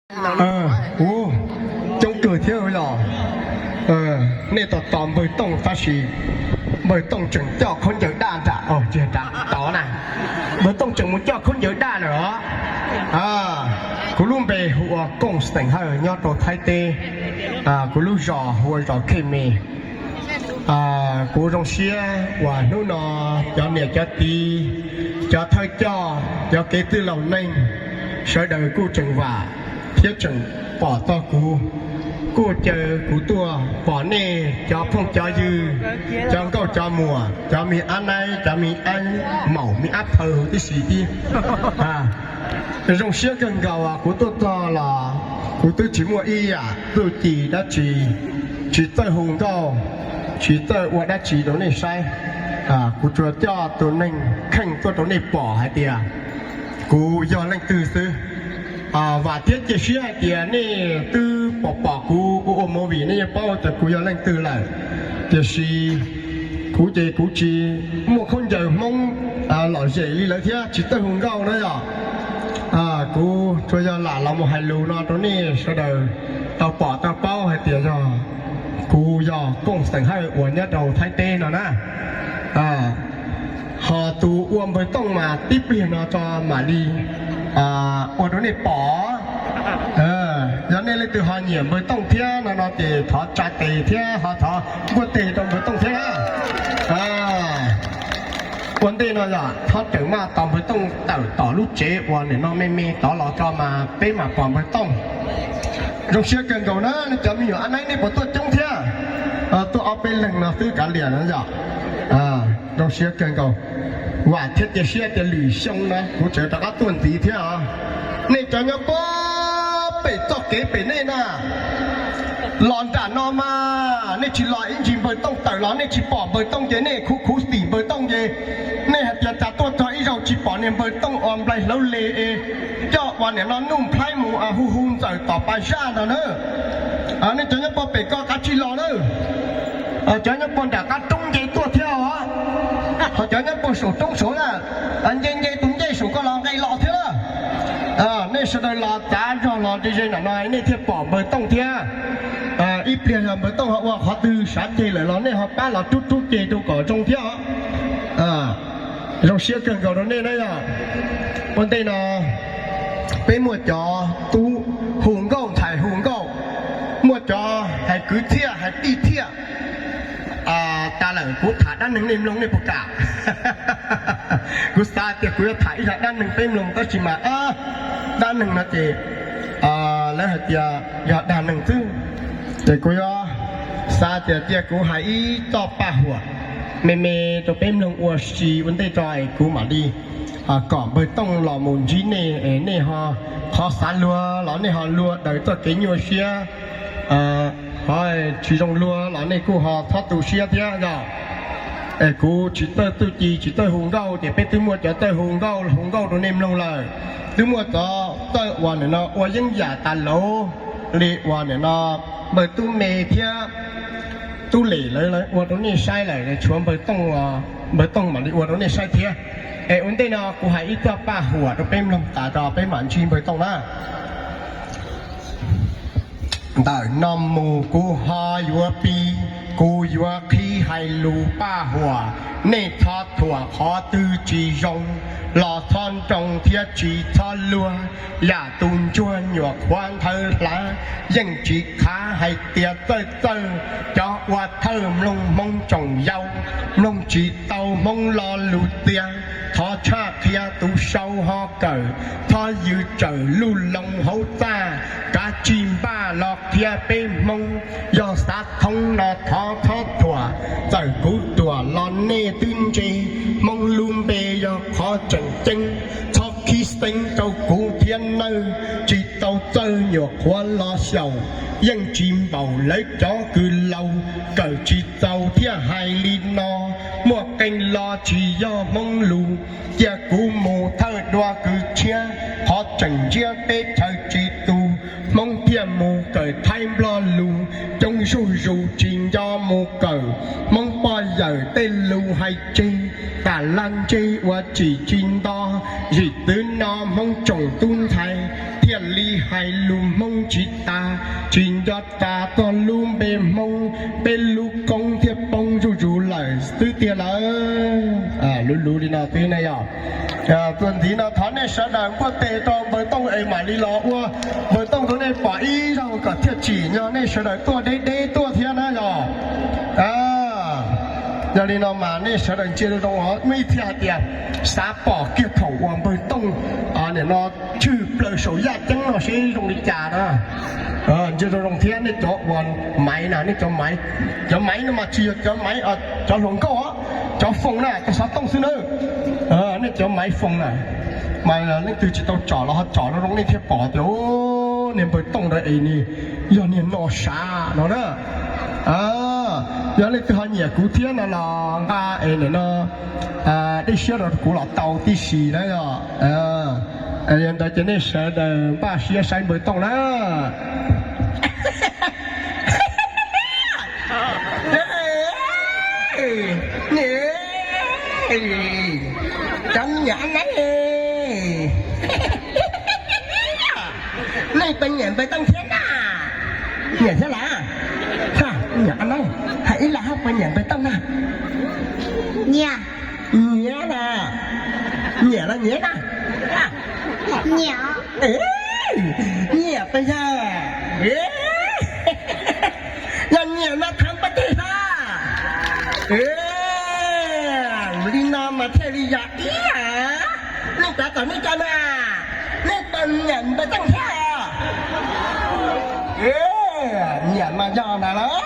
Ua coob kawg thiab yog nej tos tos npawg Tooj tab sis npawg Tooj tseem coj khaub ncaws daj nram, tsis nram, tod na, npawg Tooj tseem mus coj khaub ncaws daj lawm os. Kuv lub npe hu ua Kooj Xeem Hawj nyob rau Thaib teb. Kuv lub zos hu ua zos Khej Me. Kuv zoo siab uas hnub no cov niam cov txiv, cov thawj coj, cov kev txwj laus neej, sawv daws kuj tseem vam thiab tseem pom txog kuv, kuj caw kuv tuaj pom nej cov phooj cov ywg, cov nkauj cov muam, cov me ab naib, cov me ab maum, me ab phaw huv tib si tib. Zoo siab kawg nkaus kuv tuaj txog los kuv twb tsis muaj ib yam txuj ci dab tsi, tsis txawj hu nkauj, tsis txawj ua dab tsi rau nej saib. Kuv tsuas coj tus neeg kheej tuaj rau nej pom hais tias kuv yog leej twg xwb. Vam thiab cia siab hais tias nej twb pom pom kuv ua ua movie nej yeej paub tias kuv yog leej twg lawm. Tiam sis kuv ces kuv tsis muaj khaub ncaws Hmoob lom zem li lawv thiab tsis txawj hu nkauj na yom. Kuv tsuas yog lam los mus hais lus no rau nej sawv daws tau pom tau paub hais tias yog kuv yog Kooj Xeem Hawj uas nyob rau Thaib teb no na. Ho tus ua npawg Tooj mas tib pliag no tso mam li ua rau nej pom. Yog nej leej twg ho nyiam npawg Tooj thiab no no ces thov tsa tes thiab ho thov npuaj teg rau npawg Tooj thiab na. Ua ntej no yog thov tseem maj tos npawg Tooj tawm tom lub tsev uas nim no me me tod los tso mas peb mam pom npawg Tooj. Zoo siab kawg nkaus na, nej cov me nyuam ab naib nej puas tuaj coob thiab? Tuaj ob peb leeg no xwb kav liam no yom. Zoo siab kawg nkaus. Vam thiab cia siab tias lwm xyoo no kuv tseem rov qab tuaj ntxiv thiab os. Nej cov nyob puag pem txoj kev pem nej na, los nram no mas nej tsis los ib ntsis npawg Tooj tawm los nej tsis pom npawg Tooj ces nej khuv khuv xim npawg Tooj ces nej hais tias cas tuaj txog ib zaug tsis pom niag npawg Tooj uas nplaig hlauv le es coj uas nim no Nuj Nplhaib mus hu hu ntxawm tom pas zaj no na. Nej cov nyob puag pem ko kav tsij los na. Cov nyob puag nram qab roob nce tuaj thiab os. Ho cov nyob puag saum roob saud na, nce nce tus ncej saum ko los nqes los thiab na. Nej sawv daws los txav zog los ze ze nram no nej thiaj pom npawg Tooj thiab. Ib pliag yog npawg Tooj ho ua qhov twg sav ceg lawm los nej ho pab los rub rub ceg rau kom zoo thiab os. Zoo siab kawg nkaus rau nej na yog. Ua ntej no peb muaj cov tub hu nkauj ntxhais hu nkauj, muaj cov hais kwv txhiaj hais tij txhiaj. Tas lawm kuv tham dab neeg nej mloog nej puas kam? Kuv xav tias kuv yuav tham ib zaj dab neeg peb mloog tab sis mas dab neeg no ces lawv hais tias yog dag neeg xwb. Ces kuv yuav xav tias cia kuv hais ib txoj paj huam me me rau peb mloog ua si ua ntej tso es kuv mam li kom npawg Tooj los mus ntsib nej es nej ho qhov xav luag los nej ho luag daws txoj kev nyuaj siab, ho tsis zoo luag los nej kuj ho txhob tu siab thiab yog. Es kuv tsis txawj txuj ci tsis txawj hu nkauj ces peb twb muaj cov txawj hu nkauj hu nkauj rau nej mloog lawm. Twb muaj cov txawj uas nim no ua yeeb yam tas lauv li uas nim no npawg Tub Me thiab Tub Lem lawv ua rau nej saib lawm, tshuav npawg Tooj, npawg Tooj mam li ua rau nej saib thiab. Es ua ntej no kuv hais ib txoj paj huam rau peb mloog tas tso peb mam ntsib npawg Tooj na. Ntawm no mus kuv ho yuav pib, kuv yuav qhib hais lus paj huam, nej txhob thuam qhov twg tsis zoo, los txhob nroo thiab tsis txhob luag, yam tus ntsuag nyuam qhuav nthawv hlav, yeej tsis khav hais tias txawj txawj, cov ua thawj mloog Hmoob tsoom yau, mloog tsis tau Hmoob lo lus tiag, thov tshaj qhia tus sau ho kawm, txhob yws tsawm luj loo hauv txaj, kav tsij npaj los qhia peb Hmoob, yog xav thoob no thov txhob thuam, txawm kuv ruam los nej twb ntse, Hmoob lub npe yog qhov tseem ceeb, txhob khib xeeb rau kuv thiab nawb, tsis tau txawj nyuam qhuav los xyaum, yeej tsis npaum lawv cov kws laus, kawm tsis txaus thiaj hais li no, muaj qee lo tsis yog Hmoob lus, cia kuv mus thawj dua kws tshiab, qhov tseem ntsiab teb chaws tsis tu, Hmoob thiaj mus kawm Thaib Nplog lus, coob zuj zus tsis nco mus kawm, Hmoob poj yawm tej lus hais tseg, tam laj ntseg ua tsim tsis nto, zim txwv no Hmoob tsoom tub ntxhais, Thiaj li hais lus Hmoob tsis tas, tsis nco txog lub npe Hmoob, peb lub koob thiaj poob zuj zus lawm xwb tiag lawm. Luv luv li no xwb ne yog. Txuas ntxiv no thov nej sawv daws npuaj tes rau npawg Tooj es mam li los ua npawg Tooj rau nej pom ib zaug kom thiaj tsim nyog nej sawv daws tuaj deb deb tuaj thiab na yog. Yog li no mas nej sawv daws ntsia zoo zoo os, muaj ib txhia hais tias xav pom kiag thaum uas npawg Tooj nim no tshwm plaws saum yaj ceeb no seb zoo li cas na. Ntsia zoo zoo thiab nej cov uas maiv na, nej cov maiv, cov maiv no mas tsis yog cov maiv, cov hluas nkauj, cov foos na, cov xov tooj xwb na. Nej cov maiv foos na, mas leej twg tsis tau tsom los ho tsom zoo zoo nej thiaj pom tias niag npawg Tooj ntawd es nws yog niag no sav no na. Yog leej twg ho nyiam kuv thiab no los nqa es nim no dej siab rau kuv los tau tib si na yog. Yog ntawd ces nej sawv daws npaj siab saib npawg Tooj na. Cov niam neeb, nej puas nyiam npawg Tooj thiab na? Nyiam thiab las? Nyiam, hais ib los hais puas nyiam npawg Tooj na? Nyiam. Nyiam na. Nyiam los nyiam na? Nyiam. Nyiam pas yog? Yog nyiam no thov npaj teg na. Li no mas thiaj li yog ib yam. Nej cov tom nej cov na, nej puas nyiam npawg Tooj thiab? Nyiam mas yog ntag lauj.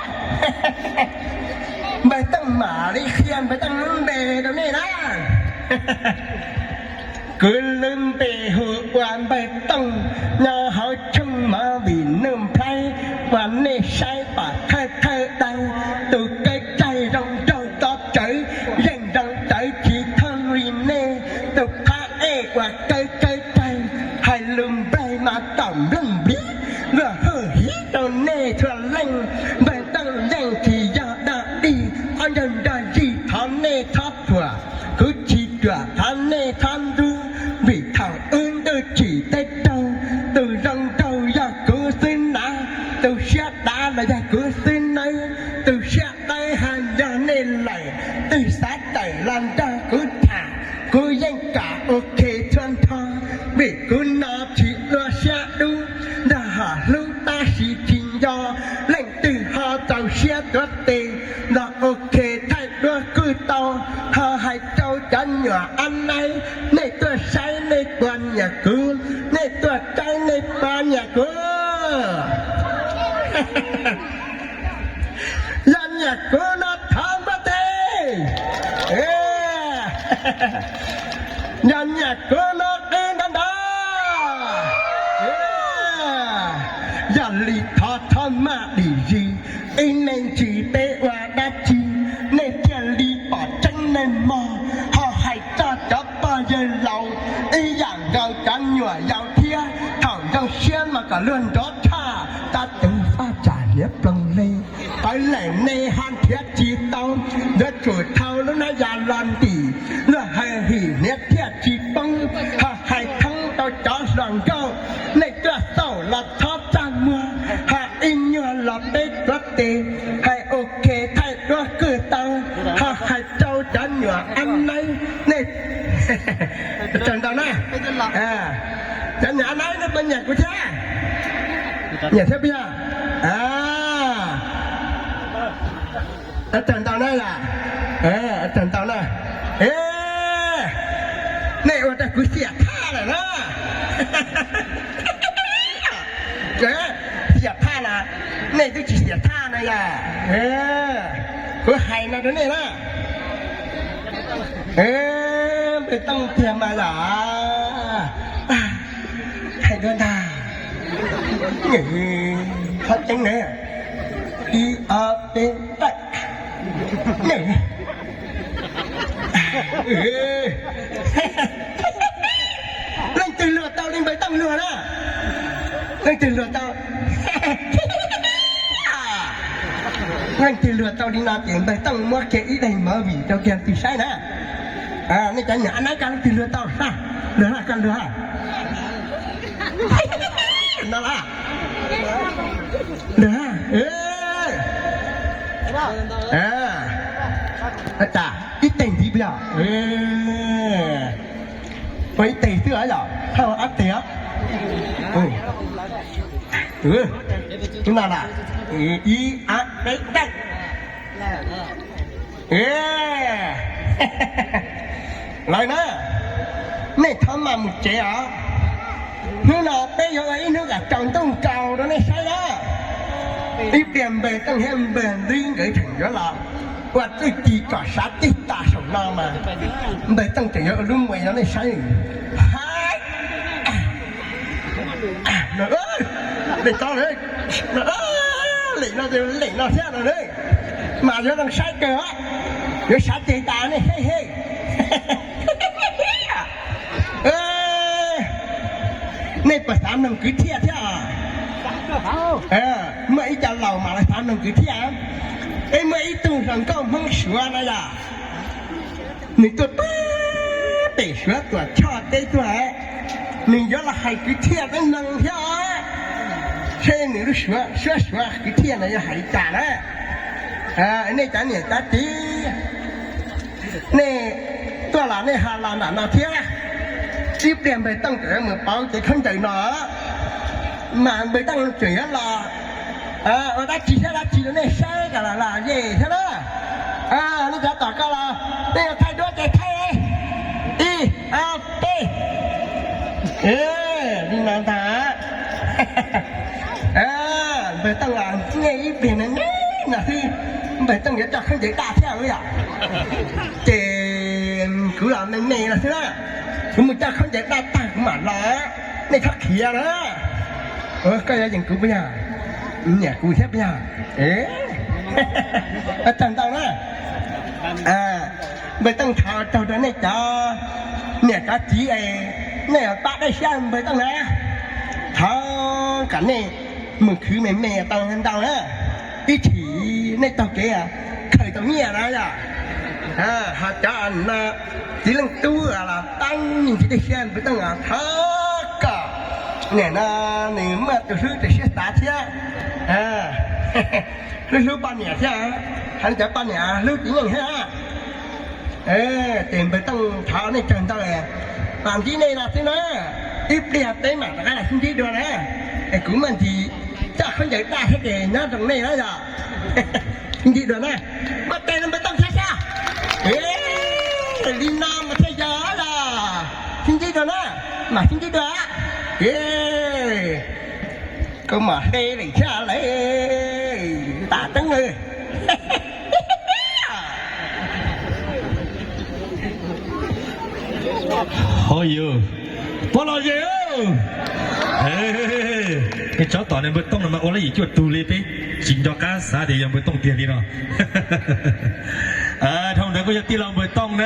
Npawg Tooj mam li qhia npawg Tooj lub npe rau nej na. Kuv lub npe hu ua npawg Tooj, nyob hauv tshooj mov vim nuj nplhaib, uas nej saib pom thawj thawj daws, tus kawb caij zoo nraug tob tsawv, yeej zoo tsawv tsis thooj li nej, tus phab ej uas kawb kawb caij, hais lus nplaig mas tawm nplooj npliv, luag hwj hiv rau nej txhua leej, npawg Tooj yeej tsis yog dog dig, ob ncaug nrog zig thov nej txhob thuam, kuv tsis ruam thov nej txhob ntxub, vim thaum wb ntuj tsim teb raug, tus zoo nraug yog kuv xwb na, tus siab dav los yog kuv xwb nawb, tus siab dawb haj yog nej lawm, twg xav tawm los nrog kuv tham, kuv yeej kam ua ke txhua nrho, vim kuv no tsis dua siab dub, nrog hom hlub tab sis tsis nco, leej twg ho txaus siab tuav tes los ua ke thaij duab kwj tau, ho hais rau cov nyuam ab naib, nej tuaj saib nej puas nyiam kuv, nej tuaj saib nej puas nyiam kuv. Yog nyiam kuv no thov npaj teg. Yog nyiam kuv no qw nrov nrov. Yog li thov txhob maj dim zis, ib me ntsis peb ua dab tsi, nej thiaj li pom tseeb meej mog. Ho hais txog cov pog yawg laus, ib yam nkaus cov nyuam yaus thiab, thaum zoo siab mas kom luag nrov tshaj, tab tus faj tsam hniav ploog le. Pawg lawm nej ho nrhiav tsis tau, yuav tsum thau lub hnab yas los ntim, luag hais him hniav thiaj tsis poob. Ho hais thoob rau cov hluas nkauj, nej tuaj xauj los txhob txaj muag, ho ib nyuag los peb tuav tes, hais ua ke thaij duab kwj tau, ho hais rau cov nyuam ab naib, nej tsaug ntau na. Cov nyuam ab naib, nej puas nyiam kuv thiab? Nyiam thiab puas yog? Tsaug ntau na yom. Tsaug ntau na. Nej ua rau kuv xiam thaj lawm na. Xiam thaj na, nej twb tsis xiam thaj na yom. Kuv hais no rau nej na. Npawg Tooj tiag mas yom. Hais dua ntag. Qhov tseeb na. Ib ob peb pawg. Leej twg luag tau li npawg Tooj luag na? Leej twg luag tau? Leej twg luag tau li no ces npawg Tooj muab kiag ib daim movie rau kiag leej twg saib na. Nej cov nyuam ab naib, koj leej twg luag tau? Luag, koj luag. no las. Ntag, tas ib teg ntxiv puas yog? Ua ib teg xwb os yom, thaj ob teg os. No las, ib ab peb teg. Lawv na, nej thov mam mus tsev os. Hnub no peb yuav ua ib hnub kom tsaus ntuj nkaus rau nej saib na. Ib pliag npawg Tooj thiab npawg Ntxwb nkawd tseem yuav los ua txuj ci kom sav ceg tas saum no mas npawg Tooj tseem yuav ua lub muas rau nej saib. Hais, lem tso, lem no, lem no thiab no, mas yuav zoo saib kawg os, yuav sav ceg tas nej saib he. Nej puas xav mloog kwv txhiaj thiab? Muaj ib co laus mas lawv xav mloog kwv txhiaj. Peb muaj ib tug hluas nkauj Hmoob Suav na yom, nws tuaj pab pem Suav Tuam Tshoj teb tuaj, nws yuav los hais kwv txhiaj peb mloog thiab os. Seb nws lub suab suav kwv txhiaj no yuav hais li cas na. Nej cov niam cov txiv, nej tuaj los nej ho los nram no thiab. Ib pliag npawg Tooj tseem yuav mus pauv cev khaub ncaws no, mas npawg Tooj tseem yuav los ua dab tsi thiab dab tsi rau nej saib kom los los yej thiab na. Nej cov tom ko los nej yuav thaij duab ces thaij, ib, ob, peb. Li no ntag. Npawg Tooj los nej ib pliag no, nej no xwb, npawg Tooj yuav coj khaub ncaws daj thiab yom. Ces kuv los me me no xwb na, kuv mus coj khaub ncaws daj tag kuv mam los, nej txhob khiav na. Koj yuav yeem kuv puas yog? Nyiam kuv thiab puas yog? Tsaug ntau na. Npawg Tooj thov ua tsaug rau nej cov niam cov txiv es nej pab dej siab npawg Tooj na. Thov kom nej mus khwv me me tau ntau na, ib chim nej taug kev khaws tau nyiaj na yom. Ho cov no txiv leej tub los pab me ntsis dej siab npawg Tooj, thov kom niam no nws muaj tus hlub tus siab xav thiab, hlub hlub poj niam thiab, ho cov poj niam hlub txiv neej thiab. Ces npawg Tooj thov nej tsaug ntau, los ntsib nej no xwb na, ib pliag peb mam rov qab los sib ntsib dua na. Es kuv muaj ntsis coj khaub ncaws daj thiab ces nyob zoo nej na yom. Sib ntsib dua na, npawg Tooj thiab sab. Li no mas thiaj yog los, sib ntsib dua na, mam sib ntsib dua. Koj mam hle lem thiab lawm, tam teeb. Ho yus, pog lom zem, nej tsob tom niag npawg Tooj no mas ua lab yim cuaj tug li, peb tsis nco qab xav tias yog npawg Tooj tiag li no. Dhau ntawd kuj yog tij laug npawg Tooj na.